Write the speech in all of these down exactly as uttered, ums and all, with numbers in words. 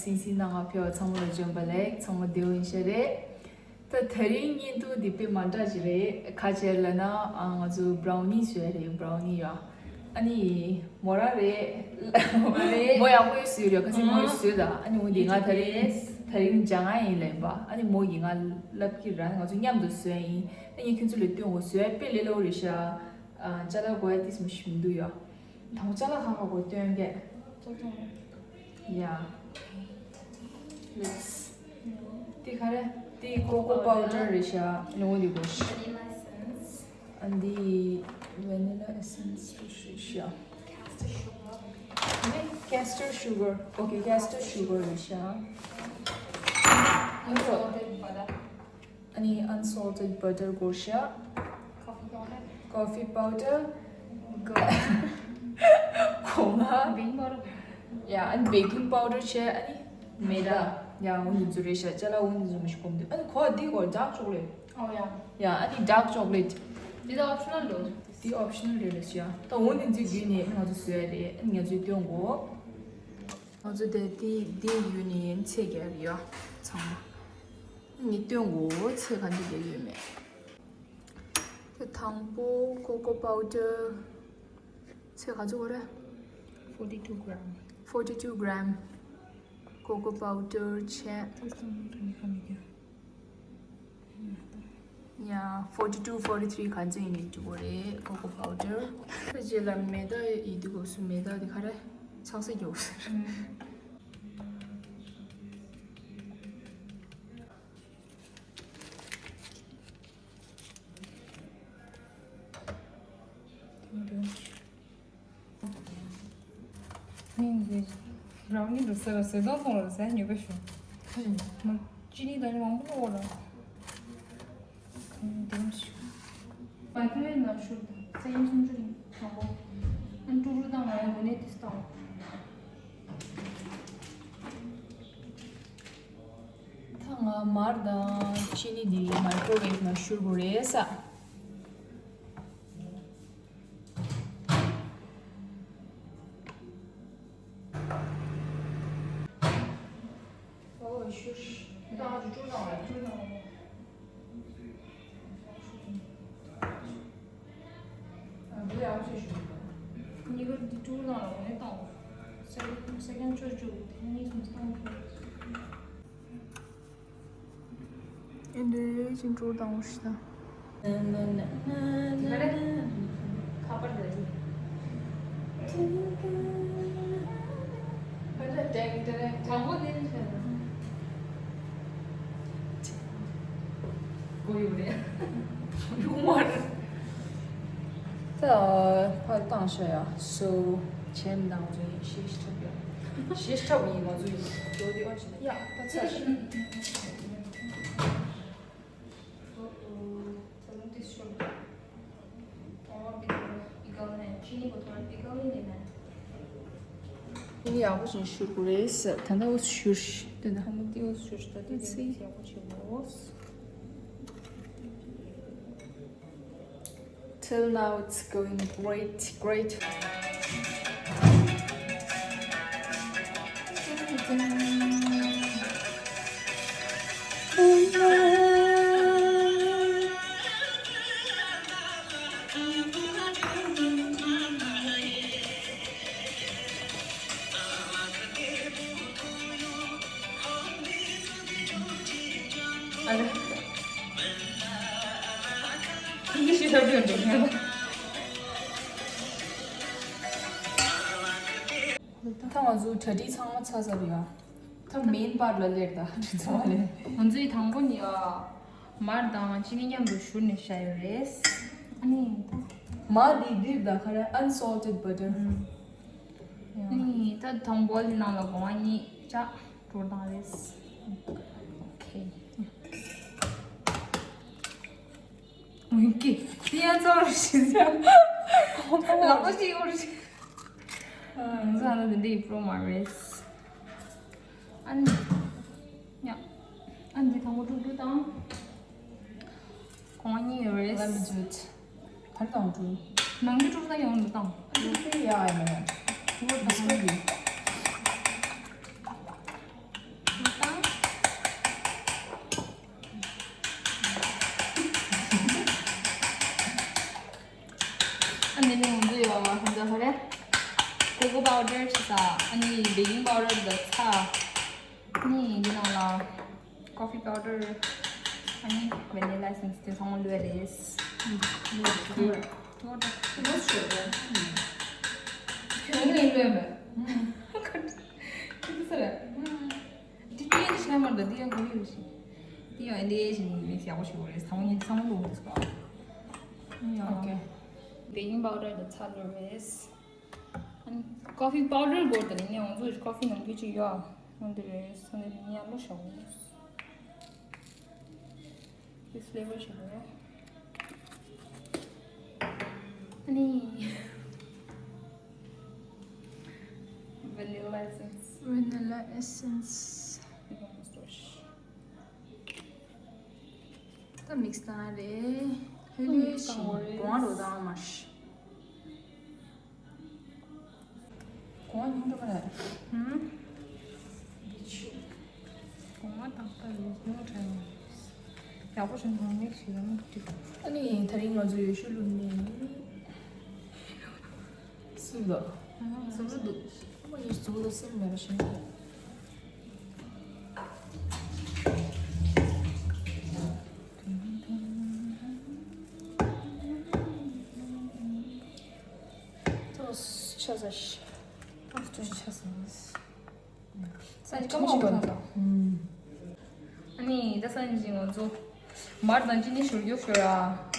སིང་སིང་ནང་ང་ཕེབས་པ་ཚང་མ་ལ་འཇོན་པ་ལེགས། ཚང་མ་བདེ་པོ་ཡིན་ཤག་རེད། ད་དེ་རིང་བརྙན་ཐུང་འདི་དཔེ་མ་འདྲ་ཅིག་རེད། ག་རེ་ལབ་ན་ཨ་ང་ཚོ་བྷ་རའུ་ནི་བཟོས་རེད། བྷ་རའུ་ནི་ཡ། ཨ་ནི་མོ་རང་རེད། མོ་ཡག་པོ་ཡོད་བཟོས་རེད། ཁ་སང་མོ་ཡོད་བཟོས་ད། ཨ་ནི་འོ་འདི་ང་དེ་རིང་དེ་རིང་སྦྱང་ང་ཡིན་ལབ་པ། ཨ་ནི་མོ་གིས་ང་ལབ་ཀྱི་ར། ང་ཚོ་མཉམ་དུ་བཟོས་ཡིན། ཨ་ནི་ཁྱོད་ཚོ་ལ་སྟོན་དགོས། བཟོས་དཔེ་ལས་སླ་པོ་རེད་ཤག་ཨ་ཅ་ལག་དགོས་ཡ་ཏིས་མ་ཞིག་མི་འདུག་ཡ། དང་པོ་ཅ་ལག་ཁ་ཁ་གོ་སྟོན་གས། ཡ། ལེགས། དེ་ག་རེ། དེ་ཀོ་ཀོ་པའུ་ཌར་རེད་ཤག་ཨ་ནི་འོ་འདི་གོ་ཤག་ཨ་འདི་ཝེ་ནི་ལ་ཨེ་སེན་སི་རེད་ཤག་ཨ་ནི་ཀེ་སི་ཊར་ཤུ་གར། ཨོ་ཀེ། ཀེ་སི་ཊར་ཤུ་གར་རེད་ཤག་ཨ་ནི་ཨན་སོལ་ཊེཌ་བྷ་ཊར་དགོས་ཤག་ཀོ་ཕི་པའུ་ཌར། གོ་ལ། ཡ། ཨ་ནི་བེ་ཀིང་པའུ་ཌར་བྱས། ཨ་ནི་མེ་ད། ཡ། འོ་འདི་ཚོ་རེད་ཤག་ཅ་ལག་འོ་འདི་ཚོ་མི་ཞིག་གོམ་འདུག་ཨ་ནི་གོ་འདི་གོ་ཌཱག་ཅོག་ལེཊ། ཨོ་ཡ། ཡ། ཨ་ནི་ཌཱག་ཅོག་ལེཊ། འདི་ད་ཨོབ་ཤ་ནལ་ལོ། འདི་ཨོབ་ཤ་ནལ་རེད་ལ་ཤག་ད་འོ་འདི་ཚོ་བརྒྱུད་ནས་ང་ཚོ་བཟོས་རེད། ཨ་ནི་ང་ཚོས་སྟོན་དགོས། ང་ཚོ་དེ་དེ་དེ་ཡུལ་ནས་ཚེ་ག་རེ་ཡོད་ཚང་མ། ངས་སྟོན་དགོས། ཚེ་ག་འདི་དེ་ཡོད་མེད། དེ་དང་པོ་ཀོ་ཀོ་པའུ་ཌར། ཚེ་ག་ཚོད་དགོས་རེད། forty two gram. forty two gram ཀོ་ཀོ་པའུ་ཌར་བྱས། ཡ། forty two forty three ག་ཚོད་ཡིན་ནའི་འགྲིག་གི་རེད། ཀོ་ཀོ་པའུ་ཌར། ད་རྗེས་ལ་མེ་ད་ཡིན་དུས་སྐབས་སུ་མེ་ད་དེ་ག་རེ་ཆག་སེ་རྒྱག་དགོས་ཟེར། ནི་འདི་རང་ཉིད་དུ་ཟེར་བ་ཟེར་དོན་གཏོང་རོགས་ཟེར་ཉོས་པའི་ཞུ། ཅི་ནི་ད་ནི་མང་པོ་ལོག་ར། འདི་མ་ཞུ། མ་ཐོན་ན་ཞུ་དང་སེམས་ཆུང་ཆུང་རིང་དང་པོ། ཨན་ཀྲུག་ཀྲུག་དང་ང་ཡང་དངོས་གནས་དེ་སྟངས། ད་ང་མར་དང་ཅི་ནི་འདི་མའི་ཀྲོ་ཝེབ་ནང་བཞུར་དགོས་རེད་ས། ཨེ་འདྲའི་ཅིག་འགྲོ་དང་འོ་ཤི་ད། ཁ་པར་འདྲ་ཅིག་དྲང་པོ་དེ་ནི་བྱས་ན། གོ་ཡོད་རེད། ཡོང་བ་རེད། ད་ཕར་བཏང་ཤག་ཡ། སོ་བྱས་མི་འདང་ཚོ་ཡིན། ཤེས་ཤེས་ཐབས་ཡ། ཤེས་ཤེས་ཐབས་ཡིན་ང་ཚོ་ཡིན། ཇོ་དེ་ཨོ་ཅི་ན་ཡ་ད་ཚ་ཤི། ཨོ་ཨོ། ད་ལམ་ཏིས་ཤོར། ཐོང་བ་པི་ཀལ་པི་ཀལ་ནས་ཅི་ནི་གོ་ཐོང་པི་ཀལ་ནི་ནི་ནས། ནི་ཡག་པོ་ཞིག་ཤུར་དགོས་རེད་ཟེར། ད་ལྟ་འོ་ཤུར་ཤི་དེ་ན། ད་ལྟ་འོ་ཤུར་ཤི་ད་དེ་ཚེ་ཡག་པོ་བྱེད་དགོས། Till now it's going great, great. ད་ང་ཚོ་གྲ་སྒྲིག་ཚང་མ་ཚར་ཚར་ཡོད། ད་མེན་པར་ལ་སླེབས་ད་གྲ་སྒྲིག་ཚང་མ་ལས། ང་ཚོའི་དང་པོ་ནི་ཨ། མར་དང་ཅི་ནི་མཉམ་དུ་བཞུར་ནས་བཞག་ཡོད་རེད། ཨ་ནི་ད། མར་འདི་འདི་ད་ག་རེ། unsalted butter. ཨ་ནི་ད་དང་པོ་ལ་ནང་ལ་སྒོང་ང་གཉིས་ཅག་འགྲོ་དང་རེད། ཨོ་ཁེ། ཨོ་ཁེ། དེ་ཡང་ཚོར་ཞིག་ལག་པ་ཞིག་ཡོད་རེད། ང་ཚོ་ཨ་ན་འདི་འདྲ་ཡི་པྲོ་མ་རེད། ཨ་ནི། ཡ། ཨ་འདི་དང་པོ་དཀྲུག་དཀྲུག་བཏང་། གོང་གཉིས་ཡོད་རེད། ལམ་མི་འཇུག་གར་དང་དཀྲུག་ནང་གི་དཀྲུག་ན་ཡོང་འདུག་བཏང་། ཨ་འདི་ཡ་ཡ་མ་ཡ། དཀྲུག་པ་དཀྲུག་གི། ག་རེ། ཀོ་ཀོ་པའུ་ཌར་ཞིག་ཨ་ནི་བེ་ཀིང་པའུ་ཌར་དང་ཚྭ། ཨ་ནི་འདི་ནང་ལ་ཀོ་ཕི་པའུ་ཌར། ཨ་ནི་ཝེ་ནི་ལ་ཨེ་སེན་སི་དེ་ཚང་མ་བླུགས་ཡ་རེད། ཨུམ། བླུགས་ཡ་རེད། བླུགས་ཡ་རེད། ཁྱོད་ངས་བླུགས་ཡ་མེད། ཁྱོད་ཚོ་ལ། འདི་སྐད་ཆ་བཤད་མ་འདུག་འདི་ཡང་གོ་ཡི་རེད་ཞིང་། འདི་ཡང་འདི་ཞིག་མིག་ཡག་པོ་ཞིག་རེད། ཚང་མ་ཚང་མ་ལོག་འདུག་ག་ཡང་། ཨོ་ཁེ། བེ་ཀིང་པའུ་ཌར་དང་ཚྭ་བླུགས་རེད། ཨ་ནི་ཀོ་ཕི་པའུ་ཌར་དགོས་དང་ནི་ང་ཚོ་ཀོ་ཕི་ནང་རྒྱུ་ཅིག་ཡོད། འོ་འདི་རེད། འོ་འདི་ནི་ཡང་བླུགས་ཤོག་འདི་ཕི་ལེ་ཝར་ཞིག་རེད། ཨ་ནི། Vanilla essence. Vanilla essence. ད་མིག་སི་བཏང་རེད། ཧེ་ལས་ཤིང་གོང་རོ་དང་མ་ཤི། གོང་སྙིང་འདྲ་མ་རེད། ཧུམ། གོང་མ་དག་པ་རེད། ཉུང་དྲགས་ཡོད་རེད། ཡག་པོ་བྱུང་སོང་། མིག་ཞིག་ལ་མིག་ཀྲིག་སོང་། ཨ་ནི་དེ་རིང་ང་ཚོ་ཡོ་ཤུ་བླུགས་ནས། སུབ་འདུག་སུབ་འདུག་ཨ་མ་ཡོ་ཤུ་འདུག་སུབ་མེད་པ་ཞིག་འདུག་ཏོག་ཙམ་ཆ་ཚང་ཞིག་ཏོག་ཙམ་ཆ་ཚང་། སང་ཉིན་སྐར་མ་འོག་པ་འདུག་ཨ་ནི་ད་སང་ཉིན་ང་ཚོ་མར་དང་ཅི་ནི་བཞུར་རྒྱུ་བཞུར་ཨ།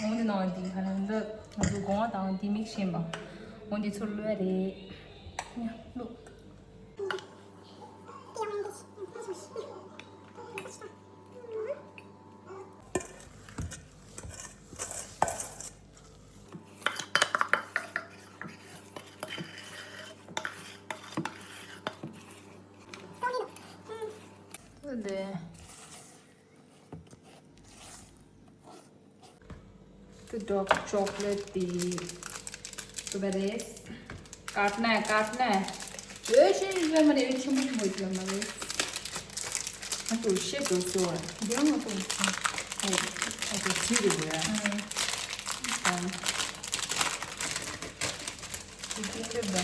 འོ་འདི་ནང་འདི་ག་ནང་འདི་ང་ཚོ་སྒོ་ང་དང་འདི་མིག་ཤེས་པ། འོ་འདི་ཚུར་བླུགས་ཡ་རེད། ཡ་བླུགས། འདི། དེ་ཌརྐ་ཅོག་ལེཊ་དེ་བླུགས་པ་རེད། ཀར་ནེ་ཀར་ནེ། འོད་ཤིན་ཤིན་བླུགས་མ་རེད། ཆེན་པོ་ཆེན་པོ་ཞིག་བླུགས་མ་རེད། ང་ཚོ་ཤེས་དགོས་སོ། འདི་ང་ཚོ་ཧེ། ཨ་ཚོ་ཇི་རེད་བོ་ཡ། ཨང་། དེ་དེ་ལེབ་ད།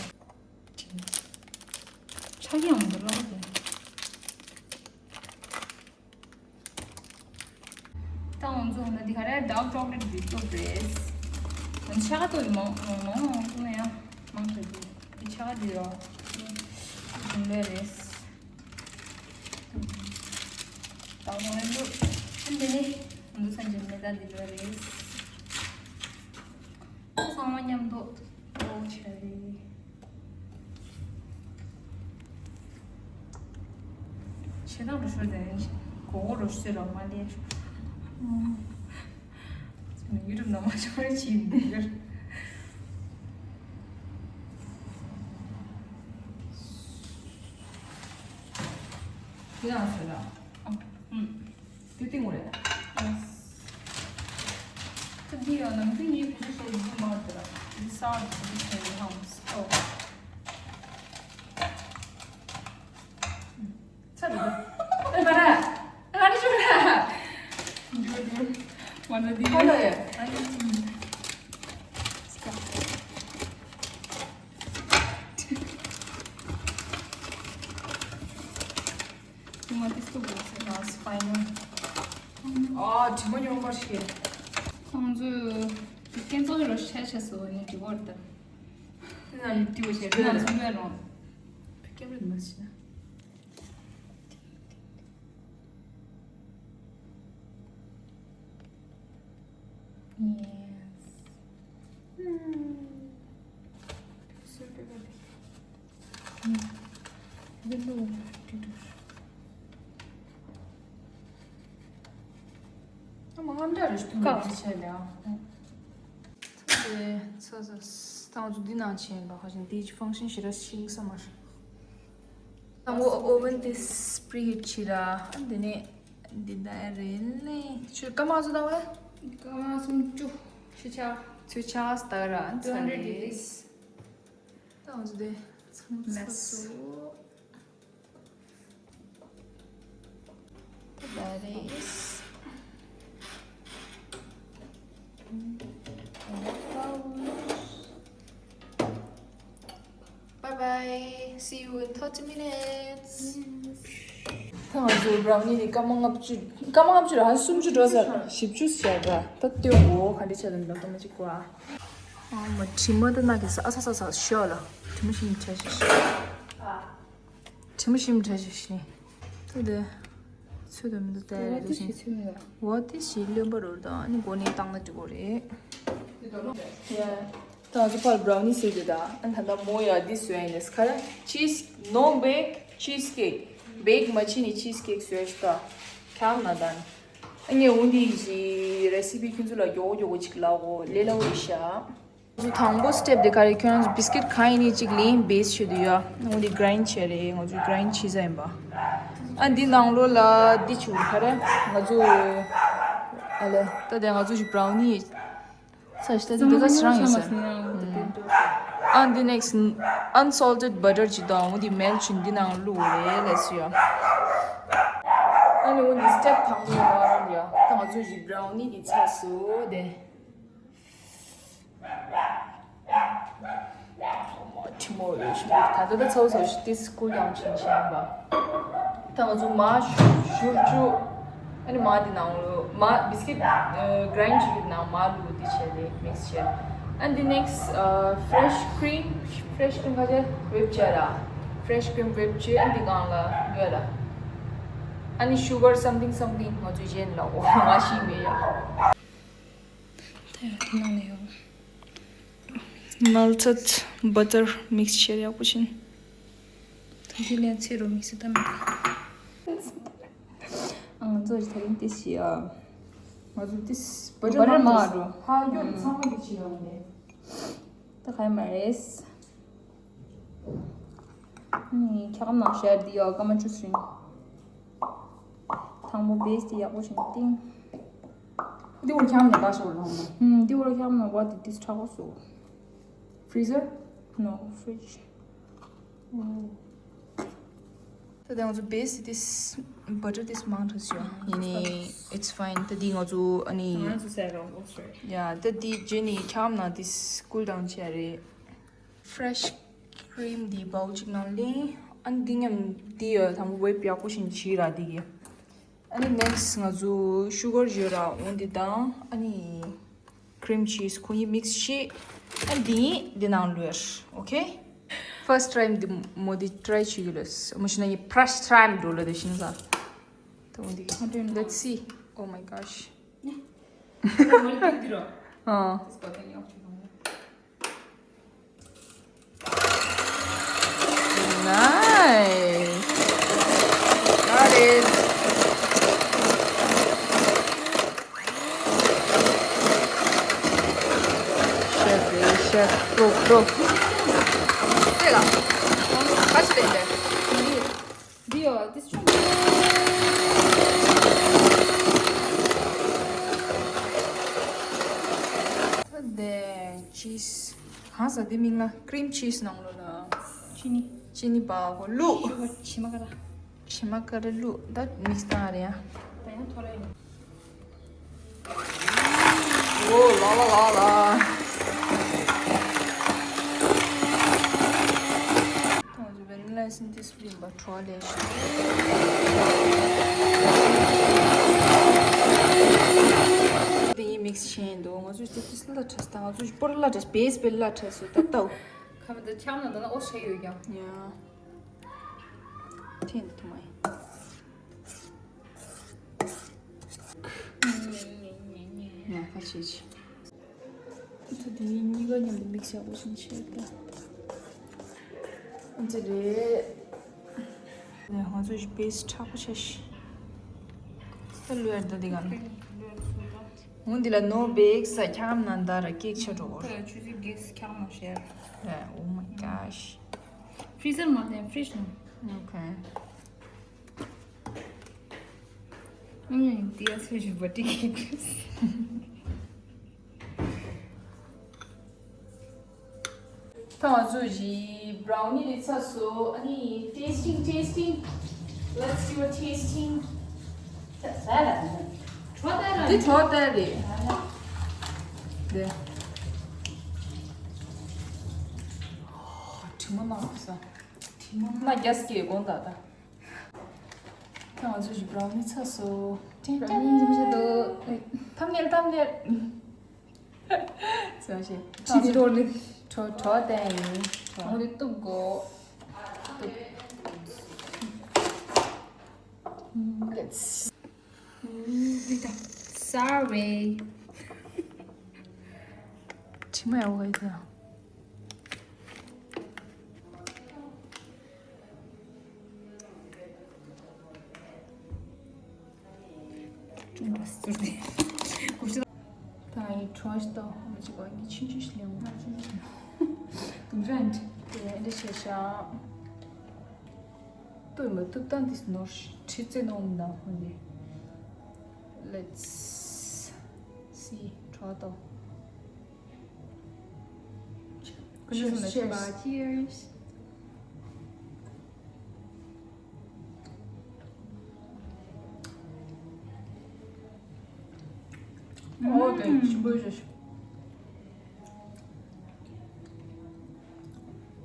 ཆ་ཡང་མི་འདུག་ལོ་དེ། ད་ང་ཚོ་ན་འདི་ག་རེ་ཌརྐ་ཅོག་ལེཊ་འདི་བླུགས་རེད། ང་ཆ་ག་ཏོ་མང་མང་མང་མང་ན་ཡང་མང་དྲགས་འདུག་འདི་ཆ་ག་འདི་རོ། འདི་འདི་ལོས་རེད། ད་ང་ཚོ་འདི་ནི་ང་ཚོ་སང་ཉིན་མེ་ད་འདི་ལོས་རེད། ཚང་མ་མཉམ་དུ་འགྲོ་བྱ་རེད། ཞེ་དྲག་རུ་ཤོར་དེ་ནས་གོ་གོ་རུ་ཤོར་རོགས་མ་ལས་ཤོག་ཡུ་ཊུབ་ནང་མ་ཤོར་རེ་ཆི་མི་ཡོད། དེ་ཡང་ཟེར་ལ། ཨ། ཨུམ། དེ་ཏིང་རེད། ད་འདི་ཡང་ནང་དེ་ངའི་བུ་ཆེ་ཤོས་འདི་མ་དེ་ལ། འདི་ས་འདི་ཆེ་ཧམ་སྟོ། ཚ་རུ། ཨེ་མ་ར། ཨེ་མ་ར་ཆུ་ར། འདི་འདི་མ་ན་འདི་ཧ་ལ་ཡ། ཨ་ནི། ང་དེ་སུ་བོ་ཟེར་ན་སི་ཕའི་ནལ། ཨ་དྲི་མ་ཉུང་པར་ཤེས། ཁོང་ཚོས་ཁྱེད་ཚོ་རོ་ཤ་ཆ་སོ་ནི་དྲི་བར་ད། དེ་ན་ལིབ་ཏི་བོ་ཤེས་དེ་ན་ཚོ་ལོས་རོ། ཁེམ་ར་མ་ཤེས་ན། Yes. ཨ་མ་ངམ་འདྲ་རེ་ཞིག་ཐུག་ཀ་ནས་བྱས་ལ། ཚ་ཚ་ཚ་ཚ་ཚ་ཚ་འདི་ནང་ཆེན་པ་ཁ་ཅིག་འདི་ཀྱི་ཕང་ཤན་ཞེ་དྲག་ཤིང་ས་མ་རེད། ཨ་མོ་ཨོ་ཝན་དེ་པི་རི་ཧིཊ་བྱེད་ར། ཨ་འདི་ནས་འདི་ད་རེད་ལེ། ཁྱོད་སྐར་མ་བཟོ་དང་བས། སྐར་མ་སུམ་ཅུ་ཕྱི་ཆ། ཚོད་ཆ་ས་ད་ར་ཚ་རེད། ད་འོ་ཟོ་དེ་ཚང་ཚ་སོ། ད་རེད། See you in thirty minutes. ད་ང་ཚོ་བྷ་རའུ་ནི་དེ་སྐར་མ་ལྔ་བཅུ། སྐར་མ་ལྔ་བཅུ་ར་ཧ་སུམ་ཅུ་འགྲོ་ཟེར། བཞི་བཅུ་ཟེར་ར། ད་སྟོན་གོ་ག་འདྲ་བྱས་ལ་འདྲ་ཏོ་མ་གཅིག་གོ་ཨ། ཨ་མ་དྲི་མ་ད་ན་གི་ས་ཨ་ས་ས་ས་ཤོ་ལ། དྲི་མ་ཞིམ་བྱ་ཞིག་ཤི། དྲི་མ་ཞིམ་བྱ་ཞིག་ཤི། ད་དེ་ཚོད་དུ་མི་འདུག་ད་ཡ་རེད་དུ་ཞིག་ཚོད་མི་འདུག་འོ་དེ་ཞིག་རློན་པ་རོལ་དང་ཨ་ནི་མགོ་ནས་བཏང་ན་འགྲིག་གོ་རེད། ཡ། ད་ང་ཚོ་ཕར་བྷ་རའུ་ནི་བཟོས་དེ་ད། ཨ་ད་ད་མོ་ཡ་འདི་བཟོས་ཡིན་ནས་ཁ་ར་ཅིས། ནོ་བེག་ཅིས་ཀེག་བེག་མ་བྱས་ནས་ཅིས་ཀེག་བཟོས་ཤི་ད། ཁྱམ་ན་ད། ཨ་ངས་འོ་འདི་ཡི་རེ་སི་པི་ཁྱོད་ཚོ་ལ་མགྱོགས་མགྱོགས་ཅིག་ལབ་གོ་ལེ་ལ་འོ་ཡི་ཤ། ང་ཚོ་དང་པོ་སི་ཊེབ་དེ་ག་རེ་ཁྱོད་རང་ཚོ་བི་སི་ཀིཊ་གང་ཡིན་ནི་ཅིག་ལེན་བེ་སི་བྱེད་དུ་ཡ། འོ་འདི་གྷ་རའིན་ཌ་བྱས་རེད། ང་ཚོ་གྷ་རའིན་ཌ་བྱེད་ས་ཡིན་པ། ཨ་འདི་ནང་ལོགས་ལ་འདི་ཆུ་ག་རེ་ང་ཚོ་ཨ་ལེ་ད་དེ་ང་ཚོ་ཞིག་བྷ་རའུ་ནི། ས་ཞིག་ད་འདི་ག་ཚོད་རང་ཡིན་ས། ཨ་འདི་ནེག་སི་ཊི་ཨན་སོལ་ཊེཌ་བྷ་ཊར་ཅིག་དང་འོ་འདི་མེལ་ཊི་བྱས་འདི་ནང་བླུགས་རེད་ལས་སུ་ཡ། ཨ་ནི་འོ་འདི་སི་ཊེབ་དང་པོ་ཡ་ད་ང་ཚོ་ཞིག་བྷ་རའུ་ནི་འདི་ཚ་སུ་དེ། ཁྲི་མོ་ཡོད་ཤི་ད་ལྟ་ད་ཚ་བོ་ཚ་བོ་ཞིག་ཏིས་ཀུལ་ཌའུན་བྱེད་བཞིན་པ། ད་ང་ཚོ་མ་ཞུ་ཞུ་ཅུ། ཨ་ནི་མ་འདི་ནང་ལོ་མ་བི་སི་ཀིཊ་གྷ་རའིན་ཌ་བྱེད་ཀྱི་ནང་མ་བླུགས་འདི་བྱས་ཏེ་མིག་སི་བྱས། ཨ་འདི་ནེག་སི་ཊི་ཕི་རེ་ཤི་ཁི་རིམ། ཕི་རེ་ཤི་ཁི་རིམ་ག་ཚད་ཝིབ་བྱས་ར། ཕི་རེ་ཤི་ཁི་རིམ་ཝིབ་བྱས་ཨ་འདི་སྒང་ལ་ཡོད་ར། ཨ་ནི་ཤུ་གར་སམ་ཐིང་སམ་ཐིང་ང་ཚོ་གཞན་ལ་འོ་མ་ཤི་མེད་ཡ། ད་ཡང་དེ་ནང་ནས་ཡོང་། མལ་ཊེཌ་བྷ་ཊར་མིག་སི་ཅར་ཡག་པོ་བྱིན། ད་དེ་ལན་ཚེ་རུ་མིག་སི་ད་མི་ད། ཨ་ང་ཚོ་ད་རིང་ཏིས་ཤི་ཨ། ང་ཚོ་ཏིས་བྷ་ཊར་མ་འགྲོ། ཧ་ཡོད་ཚང་མ་གི་ཆི་ཡོང་ནས། ད་ག་ཡ་མ་རེད། ཁྱེད་ཀ་ནང་ཤར་འདི་ཡོད་སྐར་མ་བཅུ་ཟིན། དང་པོ་བེ་སི་དེ་ཡག་པོ་བྱུང་ཏིང་། འདི་བོར་ཁྱམ་ནས་ལྟ་ཤོར་ལོང་ན། ཧུམ། འདི་བོར་ཁྱམ་ནས་what is this ཁྲག་པོ་སོ། Freezer? No, fridge. ད་ང་ཚོ་བེ་སི་དེ་བྷ་ཊར་དེ་མང་དྲགས་ཤོག་ཡིན་ནི་it's fine. ད་འདི་ང་ཚོ་ཨ་ནི། ང་ཚོ་ཟས་རོགས་འོ་སོ་རེད། ཡ་ད་འདི་རྗེས་ནི་ཁྱམ་ནང་དེ་ཀུལ་ཌའུན་བྱས་རེད། ཕི་རེ་ཤི་ཁི་རིམ་འདི་བའུལ་གཅིག་ནང་ལེན། ཨ་ནི་འདི་མཉམ་འདི་ཡ་དང་པོ་ཝིབ་ཡག་པོ་བྱིན་བྱིས་ར་འདི་གི། ཨ་ནི་ནེག་སི་ཊི་ང་ཚོ་ཤུ་གར་ཡོད་ར་འོ་འདི་དང་ཨ་ནི་ཁི་རིམ་ཆིས་ཁོ་གཉིས་མིག་སི་བྱེད། ཨ་འདི་འདི་ནང་བླུགས། ཨོ་ཁེ། ཕར་སི་ཊི་ཊ་ཡིམ་འདི་མོ་འདི་ཊ་རའི་བྱེད་ཀྱི་ལོས་མོ་ཤི་ན་ཡི་ཕར་སི་ཊི་ཊ་ཡིམ་འགྲོ་ལ་དེ་ཤིང་ས། ད་འོ་འདི་གི་let's see. Oh my gosh. ཨ། Nice. Got it. Chef, chef, pro, pro. དེ་ལ། ཁ་ཆེ་ལེན་པས། འདི་ཡོད། འདི་ཆུང་། ད་དེ་ཆིས། གང་ཟག་འདི་མིང་ལ་ཀི་རིམ་ཆིས་ནང་ལོ་ལ། ཅི་ནི། ཅི་ནི་བ་གོ་ལུ། ཤུ་གར་ཕྱེ་མ་ཀ་ར། ཕྱེ་མ་ཀ་ར་ལུ་ད་མིག་སི་བཏང་རེད་ཡ། ད་ཡང་ཐོ་རེ་ཡིན། ཨོ་ལ་ལ་ལ་ལ། ད་ང་ཚོ་ཝེ་ནི་ལ་ཨེ་སེན་སི་དེ་སི་པི་རིང་བ་བྲོ་བ་ལས་ཤིག་དེ་ཡིན་མིག་སི་བྱས་ཡིན་འདུག་ང་ཚོ་དེ་དེ་སི་ལ་ཁྲས་ད་ང་ཚོ་སྤོར་ལ་ཁྲས་བེས་བེ་ལ་ཁྲས་སུ་ད་ལྟ། ཁ་མ་ད་ཁྱམ་ན་ད་ན་ཨོ་ཤེ་ཡོད་ཀྱང་། ཡ། ཐེན་ཐུ་མ་ཡིན། ཉ་ཁ་ཆེ་ཆེ། ད་དེ་གཉིས་ཀ་མཉམ་དུ་མིག་སི་ཡག་པོ་ཞིག་བྱས་ད། འདི་རེད། ནས་ང་ཚོ་བེས་མཁྲེགས་པོ་ཆེ་ཤི། ད་ལུས་ཡར་ད་འདི་ག་ནས། འོ་འདི་ལ་ནོ་བེག་ས་ཁྱམ་ན་ད་ར་ཀེག་ཆ་འགྲོ་བར། ད་ཆུ་ཚོད་བརྒྱད་ཁྱམ་ན་ཤར། ཨ། Oh my gosh. Freezer མ་ལེན། Fridge ནང་། Okay. ཨུམ། འདི་ཡ་སུ་ཞིག་བ་ཏི་ཀེག་ད་ང་ཚོ་གི་བྷ་རའུ་ནི་རེད་ཚ་སོ། ཨ་ནི་tasting, tasting. Let's do a tasting. ད་ཟ་ར་ད་ན། བྲོ་ད་ར། འདི་བྲོ་ད་རེད། འདི། དྲི་མ་མང་པོ་ཟ། མ་རྒྱ་སྐྱེད་དགོངས་དག་ད། ད་ང་ཚོ་ཞིག་བྲའོ་ནི་ཚ་སོ། ཏན་ཏན་ཡིན་ཆོག་ཆོག་འདུག་ཐམ་ནེལ་ཐམ་ནེལ། ཚོ་ཞིག་ཁྲི་དེ་འགྲོ་ནི། གྲོ་གྲོ་བསྟན་ཡིན། གྲོ་འོ་དེ་གཏུབ་དགོས། གཏུབ། Let's Sorry. མཆི་མ་ཡག་པོ་ཡོད་ད། ཅུང་བ་ཟུར་ཏེ། ད་ཡི་གྲོ་ཞིག་ཏོ་མ་ཅིག་གོ་ངི་ཆུང་ཆུང་ཞིག་ལེན་འོང་། དུམ་ར་འདི་དེ་འདྲ་བྱས་ཤག་ཏུ་མ་ཐུབ་ད་འདི་ནོར་ཁྲི་རྩེ་ནོར་མི་འདང་ཧོ་ནི། Let's see. གྲོ་ཏོ། Cheers, cheers. Cheers. ཨོ་དེ་ཞིམ་པོ་ཞིག་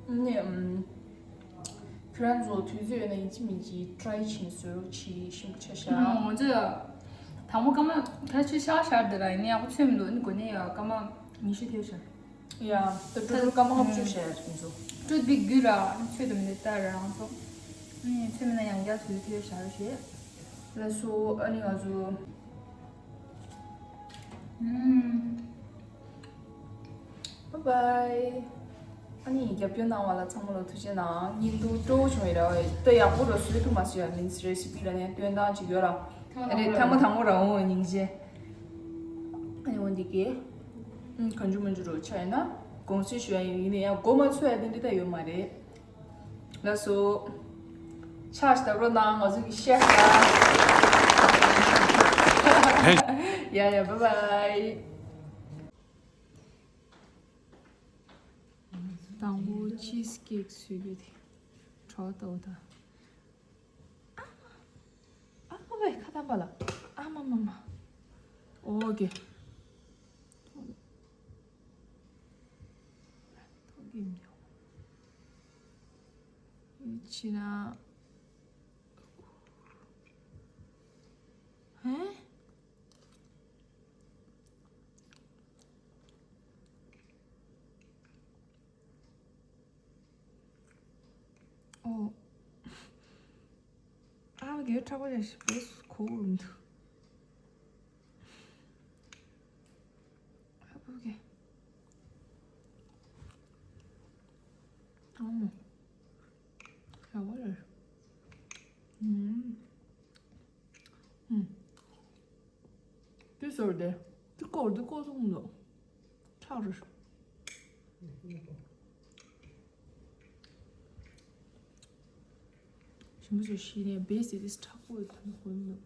ནས་ཨམ། ཁྱེད་རང་ཚོ་དུས་ཚོད་ཡོད་ན་ཡིན་གཅིག་མིན་གཅིག་ཊ་རའི་བྱེད་བཟོ་རོགས་གྱིས། ཞིམ་པོ་ཆགས་ཤག་ང་ཚོས་དང་པོ་སྐར་མ་ཁ་ཤས་ཤག་ཤར་དེ་ལ་ཡིན་ན་ཡག་པོ་ཚོད་མི་འདུག་ཨ་ནི་གོ་ནས་ཡ་སྐར་མ་ཉི་ཤུ་ཐེབས་ཤག་ཡ་ད་ཀྲུ་ཀྲུ་སྐར་མ་ལྔ་བཅུ་ཤར་ཡིན་ཚོ། ཀྲུ་བི་གུ་ར་ཨ་ནི་ཚོད་དུ་མི་འདུག་ད་རང་ཚོ་ཨ་ནི་ཚོད་མི་ན་ཡང་བསྐྱར་དུས་ཚོད་ཤར་ཞེས་ལ་སོ། ཨ་ནི་ང་ཚོ་ཨམ། Bye bye. ཨ་ནི་རྒྱབ་སྐྱོར་གནང་བ་ལ་ཚང་མ་ལ་ཐུགས་རྗེ་གནང་། བརྙན་ཐུང་སྤྲོ་བོ་བྱུང་བའི་རེ་བ་ཡོད། ད་ཡག་པོ་རུ་བཟོས་ཐུབ་མ་སོང་ཡ། མིན་རེ་སི་པི་ལ་ནས་སྟོན་སྟངས་ཅིག་ཡོད་ར། ཨ་རེ་ཐ་མ་དང་པོ་ར་འོང་བའི་སྙིང་རྗེ། ཨ་ནི་འོན་ཏེ་གེ་གང་བྱུང་མང་བྱུང་རུ་ཆ་ཡིན་ན་དགོངས་སེལ་ཞུ་ཡ་ཡིན། ཡིན་ན་ཡང་མགོ་མ་ཚོས་ཡ་དེ་འདྲ་ད་ཡོད་མ་རེད། ལགས་སོ། ཕྱག་བརྡབ་རོགས་གནང་། ང་ཚོ་གི་ཤེས་ཡ་ཡ། བཱའི་བཱའི། དང་པོ་ཆིས་ཀེག་བཟོས་རྒྱུ་དེ་གྲོ་ཏོ་ད། ཨ་མ། ཨ་མ་བའི་ཁ་ཏམ་པ་ལ། ཨ་མ་མ་མ། ཨོ་ཀེ། ཐོག་གི་མྱོང་། ཕྱི་ན། ཧེ། ཨོ། ཨ་མ་གི་ཁྲག་པ་རེ་ཞིག་བེས་ཁོ་བོ་རུམ་དུ། ཨ་ཕོ་གི། ཨ་མ། ཁྲག་པ་རེ། ཨུམ། ཨུམ། དེ་ཟོར་དེ། དེ་ཀོར་དེ་ཀོ་སོང་འདུག་ཁྲག་རེ། ཞིམ་པོ་ཞིག་ཤི་ནས་བེས་དེ་དེ་ཁྲག་པོ་ཡོད་དམ་ཁོ་འདུག་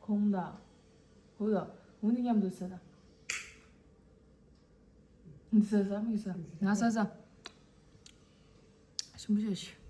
ཁོང་ད། ཧོ་ད། འུ་ནི་མཉམ་དུ་ཟ་ད། འདི་ཟ་ཟ་མི་ཟ། ང་ཟ་ཟ། ཞིམ་པོ་ཞིག